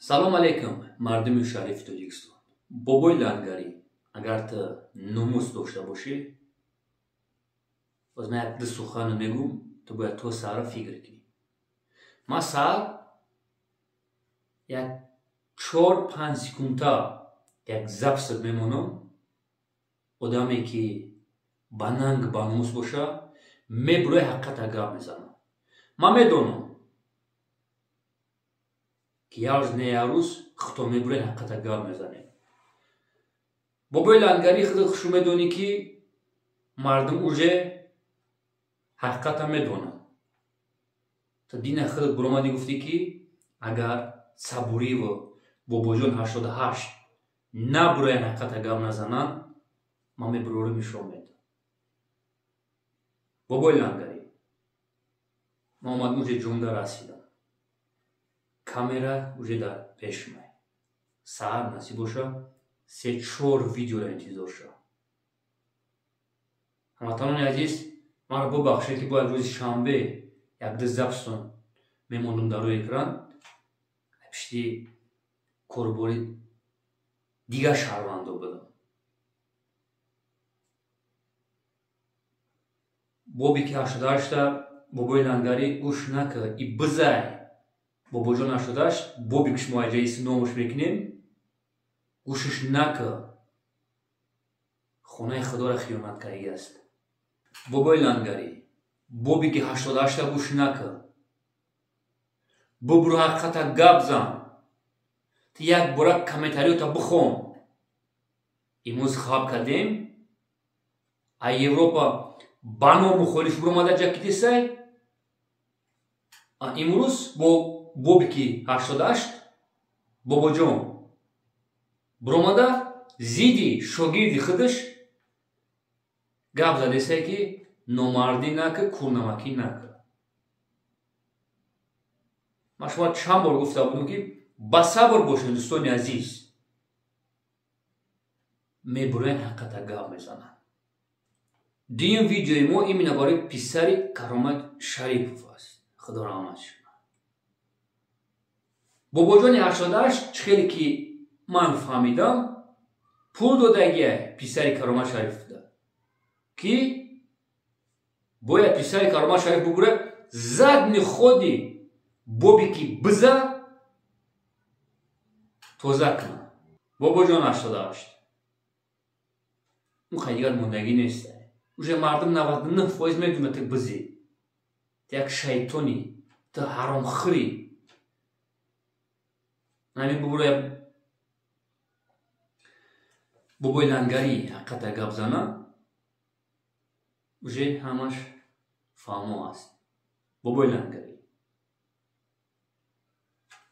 Салом алейкум, мардуми шарифи Тоҷикистон. Бобои Лангарӣ, агар ту номус дошта бошӣ, боз ман як ду суханро мегӯм, ту бояд то саҳара фикр кунӣ. Ман саҳар як 4-5 секунда як записат мемонам. Одаме ки ба нанг ба номус боша, мебурои ҳақиқата гап мезанам. Ман медонам ки як рӯз не як рӯз худто мебурои ҳақиқата гап мезанем. Бобои Лангарӣ, худат хушу медонӣ, ки мардум уже ҳақиқата медонад. То дина худат буромадӣ, гуфтӣ, ки агар Сабуриву Бобоҷон 88 набуроян, ҳақиқата гап назананд, ман мебурору нишон медам. Бобои Лангарӣ, ман омадам, уже ҷонда расидам, камера уже дар пешмай. Саҳар насиб боша, 3-4 видеоро интизор шав. Ҳамватанони азиз, маро бубахшед, ки бояд рӯзи шанбе якду записон мемондум дар рӯи экран. Пишти корубори дигар шаҳрвандо будам. Боби ки 88-та, Бобои Лангарӣ, гӯш накар и бизай. Бобоҷон 88, боби ки шумо аҷаиси номуш мекунем, гӯшиш накар, хонаи худоро хиёнат кардагиаст. Бобои Лангарӣ, боби ки 88-та, гӯш накар, бубуру ҳақиқата гап зан. Ту як бора комментариёта бихон. Имрӯз хаб кардем, а Европа ба ном мухолиф буромада ҷакидисай, имрӯз бо боби ки 88, Бобоҷон буромада, зидди шогирди худаш гап задесай, ки номардӣ накар, кӯрнамакӣ накар. Ман шумо чанд бор гуфта будам, ки ба сабр бошед, дӯстони азиз, мебуроян, ҳақиқата гап мезананд. Дуюм видеои мо именно барои писари Каромат Шарипов аст, худо раҳматш кунад. Бобоҷони 88, чӣ хеле ки ман фаҳмидам, пул додагия писари Каромат Шариповда, ки бояд писари Каромат Шариф бигӯрад, задни ходи боби ки биза тоза кунад. Бобоҷон 88, он қай дигар мондагӣ нест, уже мардум 99% медонад, ту бизӣ, ту як шайтонӣ, ту ҳаромхӯрӣ. Ҳамин бубуроя Бобои Лангарӣ ҳақиқата гап зана, уже ҳамаш фаҳмо аст. Бобои Лангарӣ,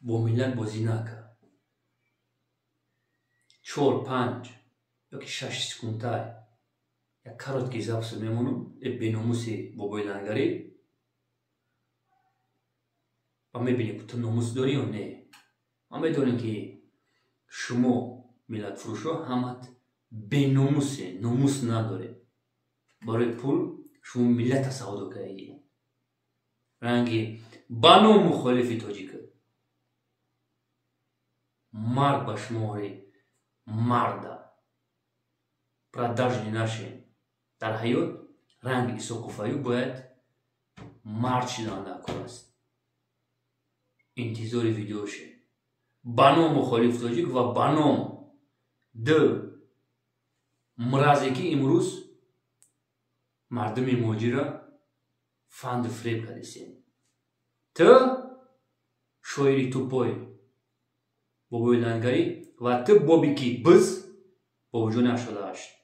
бо миллат бозӣ накард. 4, 5 ёки 6 секундай як короткий запись мемонам. Э беномуси Бобои Лангарӣ, ва мебинем, ки ту номус дорӣ ё не. Ман медонем, ки шумо миллатфурӯшо ҳамат беномусе, номус надоред. Барои пул шумо миллата савдо кардагӣ, ранги ба ном мухолифи тоҷика. Марг ба шумори марда, продажный нашен. Дар ҳаёт ранги Исоқуфаю бояд мард шидан дар кор аст. Интизори видеоше ба ном мухолиф тоҷик ва ба ном д мразе, ки имрӯз мардуми муҳоҷира фанду фиреб кардесем. Ту шоири тупой Бобои Лангарӣ ва ту боби ки биз, Бобоҷони 88.